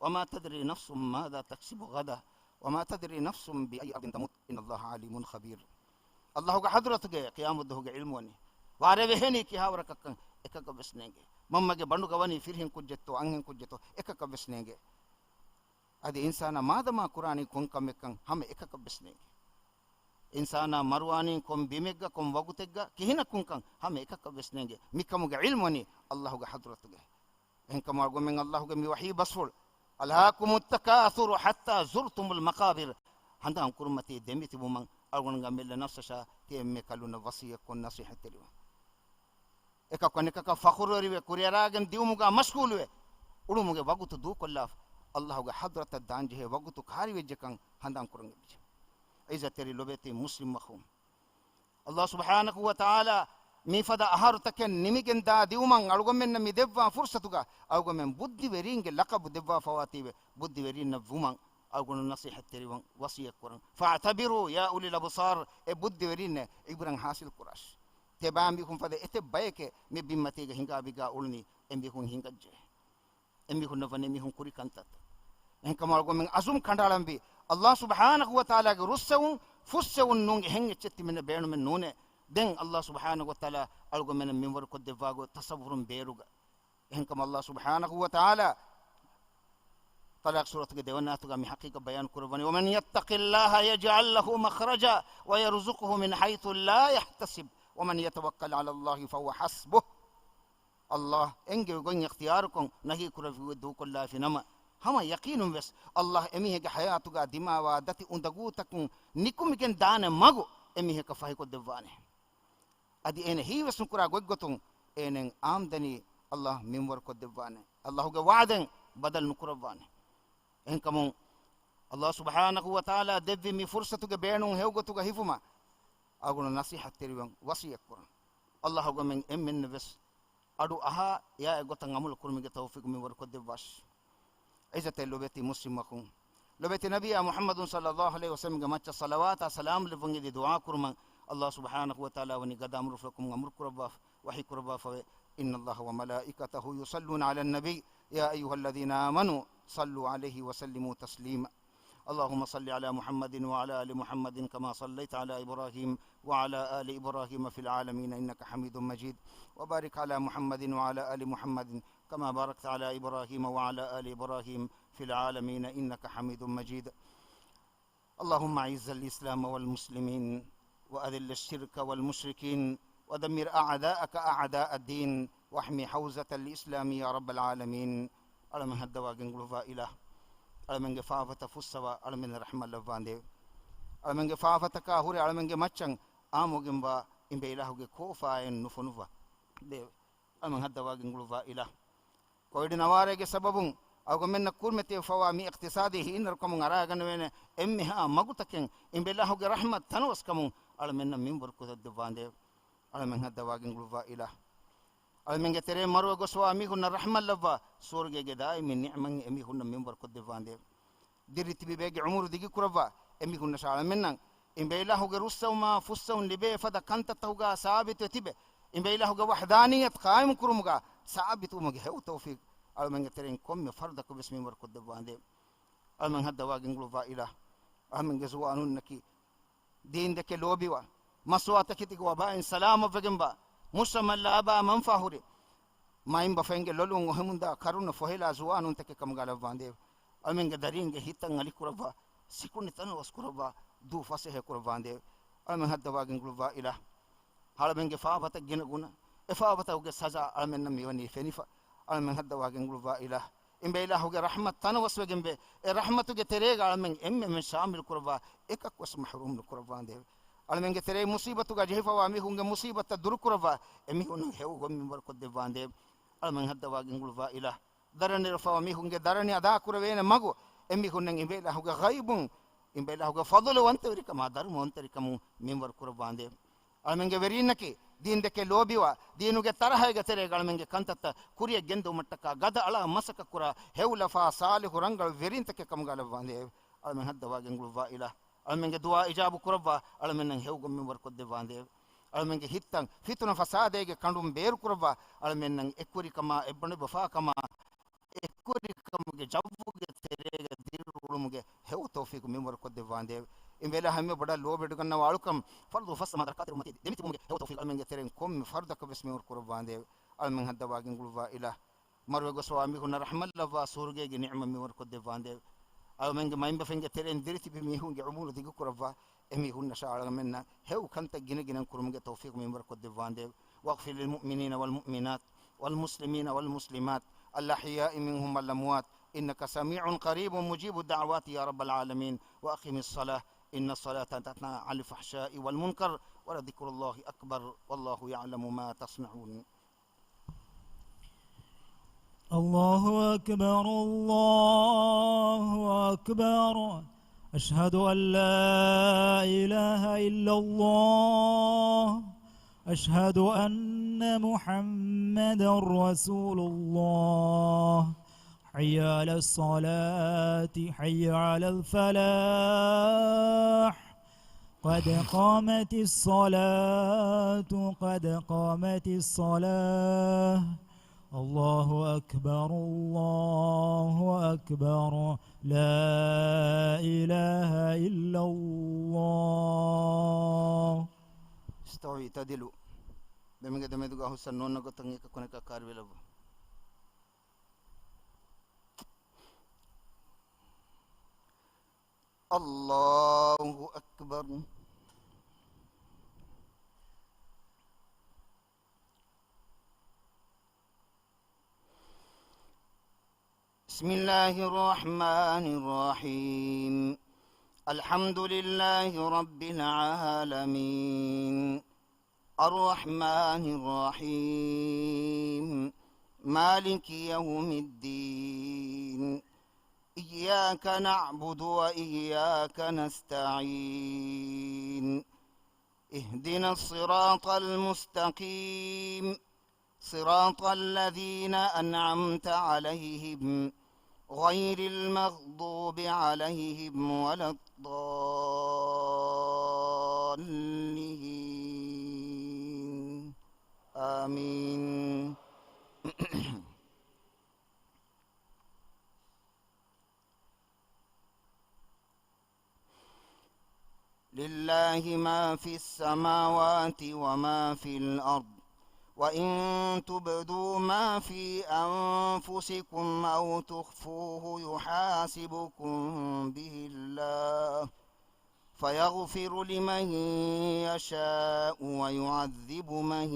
وما تدري نفس ماذا تكسب غدا وما تدري نفس بأي أرض تموت إن الله عليم خبير. އައްލާހުގެ ޙަޟްރަތުގަ ޤިޔާމަތްދުވަހުގެ ޢިލްމު ވަނީ. ވާރޭ ވެހެނީ ކިހާވަރަކަށްކަން އެކަކަށް ވެސް ނޭނގެ. މަންމަގެ ބަނޑުގަ ވަނީ ފިރިހެން ކުއްޖެއްތޯ އަންހެން ކުއްޖެއްތޯ އެކަކަށް ވެސް ނޭނގެ. އަދި އިންސާނާ މާދަމާ ކުރާނީ ކޮން ކަމެއްކަން ހަމަ އެކަކަށް ވެސް ނޭނގެ. އިންސާނާ މަރުވާނީ ކޮން ބިމެއްގަ ކޮން ވަގުތެއްގަ ކިހިނަކުންކަން ހަމަ އެކަކަށް ވެސް ނޭނގެ. މިކަމުގެ ޢިލްމު ވަނީ ﷲ ގެ ޙަޟްރަތުގަ. އެހެންކަމުން އަޅުގަނޑުމެން ﷲ ގެ މި ވަޙީ ބަސްފުޅު، "ألهاكم التكاثر حتى زرتم المقابر." ހަނދާން ކުރުމަތީ ދެމިތިބުމަށް އަޅުގަނޑުގެ މެންނަށް ނަފްސަށާ ތި އެންމެ ކަލުންނަށް ވަޞިއްޔަތްކޮށް ނަޞޭޙަތްތެރިވަން. އެކަކު އަނެކަކަށް ފަޚުރުވެރިވެ ކުރިއަރާގެން ދިއުމުގަ މަޝްޣޫލުވެ، އުޅުމުގެ ވަގުތު ދޫކޮށްލާފަ، ﷲ ގެ ޙަޟްރަތަށް ދާންޖެހޭ ވަގުތު ކާރިވެއްޖެކަން ހަނދާން ކުރަން އެބަޖެ. ޢިއްޒަތްތެރި ލޮބެތި މުސްލިމް އަޚުން، ﷲ ސުބްޙާނަހޫ ވަތަޢާލާ މިފަދަ އަހަރުތަކެއް ނިމިގެން ދާ ދިއުމަށް އަޅުގަނޑުމެންނަށް މި ދެއްވާ ފުރުޞަތުގަ އަޅުގަނޑުމެން ބުއްދިވެރީންގެ ލަޤަބު ދެއްވާފަވާތީވެ، ބުއްދިވެރީންނަށް ވުމަށް އަޅުގަނޑު ނަޞޭޙަތްތެރިވަން ވަޞިއްޔަތްކުރަން. "فاعتبروا يا أولي الأبصار." އޭ ބުއްދިވެރީންނޭ، ޢިބްރަތް ޙާޞިލް ކުރާށި. ތިޔަބައިމީހުން ފަދަ އެތައް ބަޔެކޭ މި ބިންމަތީގަ ހިނގާބިގާ އުޅުނީ، އެމީހުން ހިނގައްޖެ. އެމީހުންނަށް ވަނީ މީހުން ކުރި ކަންތައްތައް. އެހެންކަމުން އަޅުގަނޑުމެން ޢަޒުމް ކަނޑައަޅަންވީ، ﷲ ސުބްޙާނަހޫ ވަތަޢާލާގެ ރުއްސެވުން، ފުއްސެވުން ނޫން، އެހެން އެއްޗެއް ތިމެންނަށް ބޭނުމެއް ނޫނޭ. ދެން ﷲ ސުބްޙާނަހޫ ވަތަޢާލާ އަޅުގަނޑުމެންނަށް މިންވަރު ކޮށްދެއްވާގޮތް ތަޞައްވުރުން ބޭރުގަ. އެހެންކަމުން ﷲ ސުބްޙާނަހޫ ވަތަޢާލާ ޠަލާޤް ސޫރަތުގެ ދެވަނަ އާޔަތުގަ މި ޙަޤީޤަތް ބަޔާން ކުރައްވަނީ، "ومن يتق الله يجعل له مخرجا ويرزقه من حيث لا يحتسب ومن يتوكل على الله فهو حسبه." ﷲ އެންގެވި ގޮތް އިޚްތިޔާރުކޮށް ނަހީ ކުރެއްވި ގޮތް ދޫކޮށްލާފި ނަމަ، ᱦަމަ ޔަޤީނުން ވެސް ﷲ އެމީހެއްގެ ޙަޔާތުގަ ދިމާވާ ދަތި އުނދަގޫތަކުން ނިކުމިގެން ދާނެ މަގު އެމީހަކަށް ފަހިކޮށްދެއްވާނެ. އަދި އޭނަ ހީވެސް ނުކުރާ ގޮތްގޮތުން އޭނައަށް އާމްދަނީ ﷲ މިންވަރުކޮށްދެއްވާނެ. ﷲ ގެ ވަޢުދެއް ބަދަލު ނުކުރައްވާނެ. އެހެންކަމުން ﷲ ސުބްޙާނަހޫ ވަތަޢާލާ ދެއްވި މި ފުރުޞަތުގެ ބޭނުން ހެޔޮގޮތުގަ ހިފުމަށް އަޅުގަނޑު ނަޞޭޙަތްތެރިވަން ވަޞިއްޔަތްކުރަން. ﷲ އަޅުގަނޑުމެން އެންމެންނަށް ވެސް އަޑު އަހާ އެއާ އެގޮތަށް ޢަމަލު ކުރުމުގެ ތައުފީޤު މިންވަރުކޮށްދެއްވާށި. ޢިއްޒަތްތެރި ލޮބެތި މުސްލިމް އަޚުން، ލޮބެތި ނަބިއްޔާ މުޙައްމަދު ޞައްލައްލާހު ޢަލައިހި ވަސައްލަމްގެ މައްޗަށް ޞަލަވާތާ ސަލާމް ލެއްވަން އެދި ދުޢާ ކުރުމަށް ﷲ ސުބްޙާނަހޫ ވަތަޢާލާ ވަނީ ގަދަ އަމުރުފުޅަކުން އަމުރު ކުރައްވާފަ، ވަޙީ ކުރައްވާފަވޭ، "إن الله وملائكته يصلون على النبي يا أيها الذين آمنوا صلوا عليه وسلموا تسليما." اللهم صل على محمد وعلى آل محمد كما صليت على إبراهيم وعلى آل إبراهيم في العالمين إنك حميد مجيد. وبارك على محمد وعلى آل محمد كما باركت على إبراهيم وعلى آل إبراهيم في العالمين إنك حميد مجيد. اللهم أعز الإسلام والمسلمين وأذل الشرك والمشركين ودمر أعداءك أعداء الدين واحم حوزة الإسلام يا رب العالمين. އަޅަމެން ހައްދަވާ ގެންގުޅުއްވާ އިލާހު، އަޅަމެންގެ ފާފަތައް ފުއްސަވާ، އަޅަމެން ރަޙްމަތް ލައްވާނދޭވެ. އަޅަމެންގެ ފާފަތަކާ ހުރެ އަޅަމެންގެ މައްޗަށް އާމުގެންވާ އިނބޭ އިލާހުގެ ކޯފާއެއް ނުފޮނުއްވާ ދޭވެ. އަޅަމެން ހައްދަވާ ގެންގުޅުއްވާ އިލާހު، ކޮވިޑް ނަވާރައިގެ ސަބަބުން އަޅުގަނޑުމެންނަށް ކުރިމަތިވެފަވާ މި އިޤްތިޞާދީ ހީނަރުކަމުން އަރާގަނެވޭނެ އެންމެހާ މަގުތަކެއް އިނބޭ އިލާހުގެ ރަޙްމަތް ތަނަވަސްކަމުން އަޅަމެންނަށް މިންވަރު ކޮށްދެއްވާނދޭވެ. އަޅަމެން ހައްދަވާ ގެންގުޅުއްވާ އިލާހު، އަޅަމެންގެ ތެރެއިން މަރުވެ ގޮސްވާ މީހުންނަށް ރަޙްމަތް ލައްވާ، ސުވަރުގޭގެ ދާއިމީ ނިޢުމަތް އެމީހުންނަށް މިންވަރު ކޮށްދެއްވާނދޭވެ. ދިރިތިބި ބޭގެ ޢުމުރު ދިގުކުރައްވާ، އެމީހުންނަށާ އަޅަމެންނަށް އިނބޭ އިލާހުގެ ރުއްސެވުމާ ފުއްސެވުން ލިބޭ ފަދަ ކަންތައްތަކުގާ ސާބިތުވެ ތިބެ، އިނބޭ އިލާހުގެ ވަޙްދާނިއްޔަތު ޤާއިމު ކުރުމުގާ ސާބިތުވުމުގެ ހެޔޮ ތައުފީޤު އަޅަމެންގެ ތެރެއިން ކޮންމެ ފަރުދަކަށް ވެސް މިންވަރު ކޮށްދެއްވާނދޭވެ. އަޅަމެން ހައްދަވާ ގެންގުޅުއްވާ އިލާހު، އަޅަމެންގެ ޒުވާނުންނަކީ ދީންދެކެ ލޯބިވާ، މަސްވާތަކެތި ވަބާއިން ސަލާމަތްވެގެންވާ، މުޖްތަމަޢަށް ލާބާ މަންފާހުރި، މައިންބަފައިންގެ ލޮލުން އޮހެމުންދާ ކަރުނަ ފޮހެލާ ޒުވާނުންތަކެއް ކަމުގާ ލައްވާނދޭވެ. އަޅަމެންގެ ދަރީންގެ ހިތަށް އަލިކުރައްވާ، ސިކުނޑި ތަނަވަސް ކުރައްވާ، ދޫ ފަސޭހަ ކުރައްވާނދޭވެ. އަޅަމެން ހައްދަވާ ގެންގުޅުއްވާ އިލާހު، އަޅަމެންގެ ފާފަތައް ގިނަ ގުނަ، އެ ފާފަތަކުގެ ސަޒާ އަޅަމެންނަށް މިވަނީ ފެނިފަ. އަޅަމެން ހައްދަވާ ގެންގުޅުއްވާ އިލާހު، އިނބޭ އިލާހުގެ ރަޙްމަތް ތަނަވަސްވެގެންވެ، އެ ރަޙްމަތުގެ ތެރޭގަ އަޅަމެން އެންމެން ޝާމިލް ކުރައްވާ، އެކަކުވެސް މަޙްރޫމް ނުކުރައްވާނދޭވެ. އަޅަމެންގެ ތެރެއިން މުޞީބަތުގަ ޖެހިފަވާ މީހުންގެ މުޞީބަތްތައް ދުރުކުރައްވާ، އެމީހުންނަށް ހެޔޮ ގޮތް މިންވަރު ކޮށްދެއްވާނދޭވެ. އަޅަމެން ހައްދަވާ ގެންގުޅުއްވާ އިލާހު، ދަރަނި ރަފާ މީހުންގެ ދަރަނި އަދާކުރެވޭނެ މަގު، އެމީހުންނަށް އިނބޭ އިލާހުގެ ޣައިބުން، އިނބޭ އިލާހުގެ ފަޟުލުވަންތަވެރިކަމާ ދަރުމަވަންތަވެރިކަމުން މިންވަރު ކުރައްވާނދޭވެ. އަޅަމެންގެ ވެރީންނަކީ، ދީންދެކެ ލޯބިވާ، ދީނުގެ ތަރަހައިގެ ތެރޭގަ އަޅަމެންގެ ކަންތައްތައް ކުރިޔަށް ގެންދެވުމަށްޓަކާ ގަދައަޅާ މަސައްކަތްކުރާ، ހެޔޮލަފާ ޞާލިޙު ރަނގަޅު ވެރިންތަކެއް ކަމުގާ ލައްވާނދޭވެ. އަޅަމެން ހައްދަވާ ގެންގުޅުއްވާ އިލާހު، އަޅަމެންގެ ދުޢާ އިޖާބު ކުރައްވާ، އަޅަމެންނަށް ހެޔޮ ގޮތް މިންވަރު ކޮށްދެއްވާނދޭވެ. އަޅަމެންގެ ހިތްތައް ފިތުނަ ފަސާދައިގެ ކަނޑުން ބޭރުކުރައްވާ، އަޅަމެންނަށް އެކުވެރިކަމާ، އެއްބަނޑު ބަފާކަމާ، އެކުވެރިކަމުގެ ޖައްވުގެ ތެރޭގަ ދިރިއުޅުމުގެ ހެޔޮ ތައުފީޤު މިންވަރު ކޮށްދެއްވާނދޭވެ. އިނބޭ އިލާހު އެންމެ ބޮޑަށް ލޯބިވެޑިގަންނަވާ އަޅުކަން ފަރުޟު ފަސް ނަމާދަށް ރައްކާތެރިވުމަތީ ދެމިތިބުމުގެ ހެޔޮ ތައުފީޤު އަޅަމެންގެ ތެރެއިން ކޮންމެ ފަރުދަކަށް ވެސް މިންވަރު ކުރައްވާނދޭވެ. އަޅަމެން ހައްދަވާ ގެންގުޅުއްވާ އިލާހު، މަރުވެ ގޮސްވާ މީހުންނަށް ރަޙްމަތް ލައްވާ، ސުވަރުގޭގެ ނިޢުމަތް މިންވަރު ކޮށްދެއްވާނދޭވެ. އަޅަމެންގެ މައިންބަފައިންގެ ތެރެއިން ދިރިތިބި މީހުންގެ އުމުރު ދިގުކުރައްވާ، އެމީހުންނަށާ އަޅަމެންނަށް ހެޔޮ ކަންތައް ގިނަގިނައިން ކުރުމުގެ ތައުފީޤު މިންވަރު ކޮށްދެއްވާނދޭވެ. واغفر للمؤمنين والمؤمنات والمسلمين والمسلمات الأحياء منهم والأموات إنك سميع قريب مجيب الدعوات يا رب العالمين. وأقم الصلاة إن الصلاة تنهى عن الفحشاء والمنكر ولذكر الله أكبر والله يعلم ما تصنعون. الله أكبر، الله أكبر. أشهد أن لا إله إلا الله. أشهد أن محمدا رسول الله. حي على الصلاة، حي على الفلاح. قد قامت الصلاة، قد قامت الصلاة. الله أكبر، الله أكبر. لا إله إلا الله. استووا اعتدلوا. ދެމެގެ ދެމެދުގަ އަހުސަން ނޯންނަ ގޮތަށް އެކަކު ނެކާ ކާރިވެލައްވާ. الله أكبر. بسم الله الرحمن الرحيم. الحمد لله رب العالمين. الرحمن الرحيم. مالك يوم الدين. إياك نعبد وإياك نستعين. اهدنا الصراط المستقيم. صراط الذين أنعمت عليهم غير المغضوب عليهم ولا الضالين. آمين. لله ما في السماوات وما في الأرض، وإن تبدوا ما في أنفسكم أو تخفوه يحاسبكم به الله، فيغفر لمن يشاء ويعذب من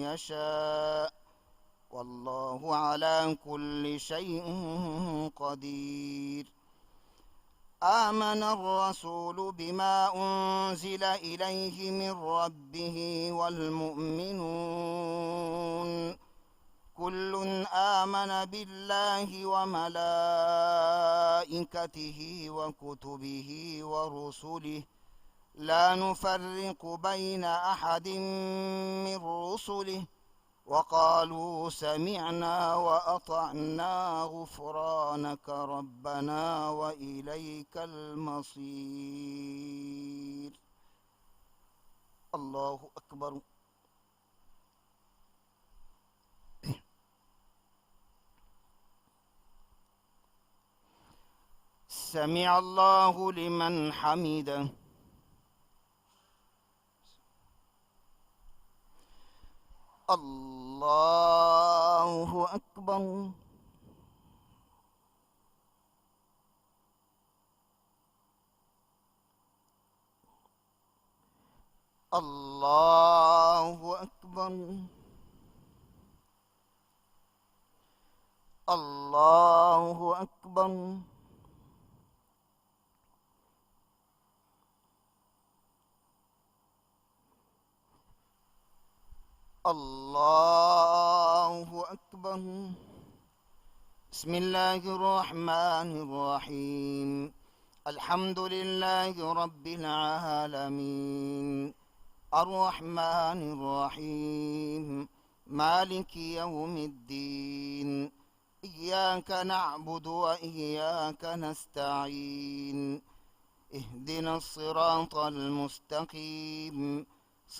يشاء، والله على كل شيء قدير. آمن الرسول بما أنزل إليه من ربه والمؤمنون، كل آمن بالله وملائكته وكتبه ورسله، لا نفرق بين أحد من رسله، وقالوا سمعنا وأطعنا غفرانك ربنا وإليك المصير. الله أكبر. سمع الله لمن حمده. الله أكبر. الله أكبر. الله أكبر. الله أكبر. بسم الله الرحمن الرحيم. الحمد لله رب العالمين. الرحمن الرحيم. مالك يوم الدين. إياك نعبد وإياك نستعين. اهدنا الصراط المستقيم.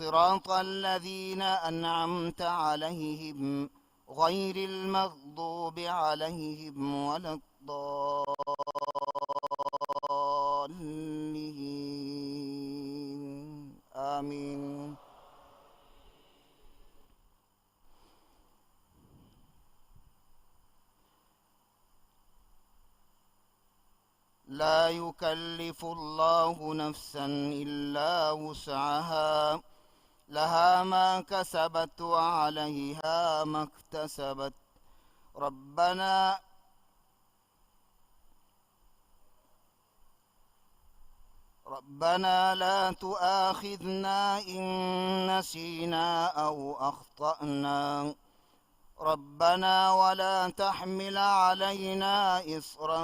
صراط الذين أنعمت عليهم غير المغضوب عليهم ولا الضالين. آمين. لا يكلف الله نفسا إلا وسعها، لها ما كسبت وعليها ما اكتسبت. ربنا ربنا لا تؤاخذنا إن نسينا أو أخطأنا. ربنا ولا تحمل علينا إصرا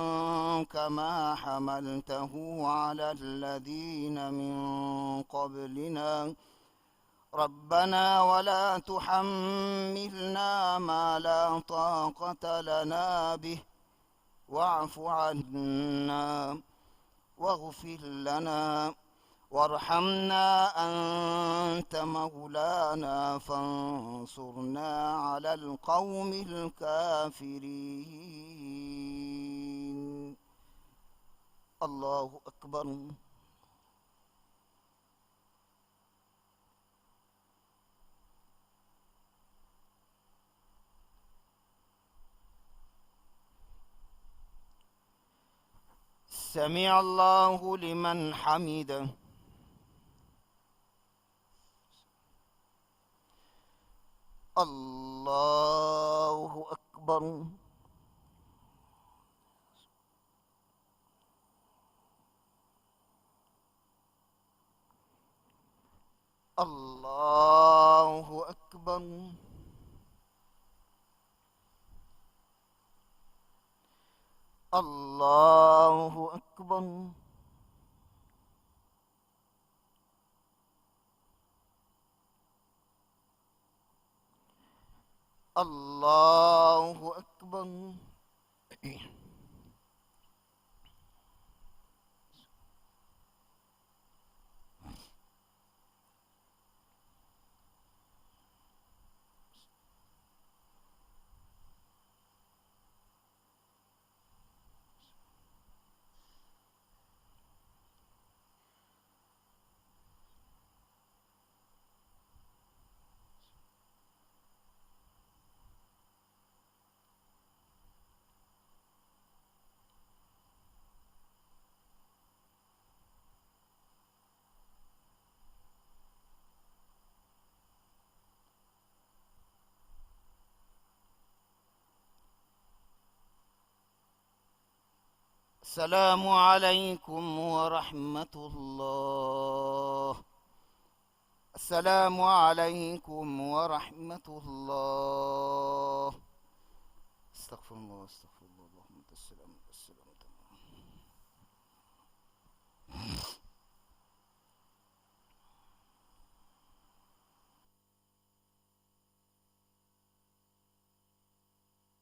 كما حملته على الذين من قبلنا. ربنا ولا تحملنا ما لا طاقة لنا به، واعف عنا، واغفر لنا، وارحمنا، أنت مولانا فانصرنا على القوم الكافرين. الله أكبر. سمع الله لمن حمده. الله أكبر. الله أكبر. الله أكبر. الله أكبر. السلام عليكم ورحمة الله. السلام عليكم ورحمة الله. أستغفر الله، أستغفر الله، اللهم أنت السلام، أنت السلام، تمام.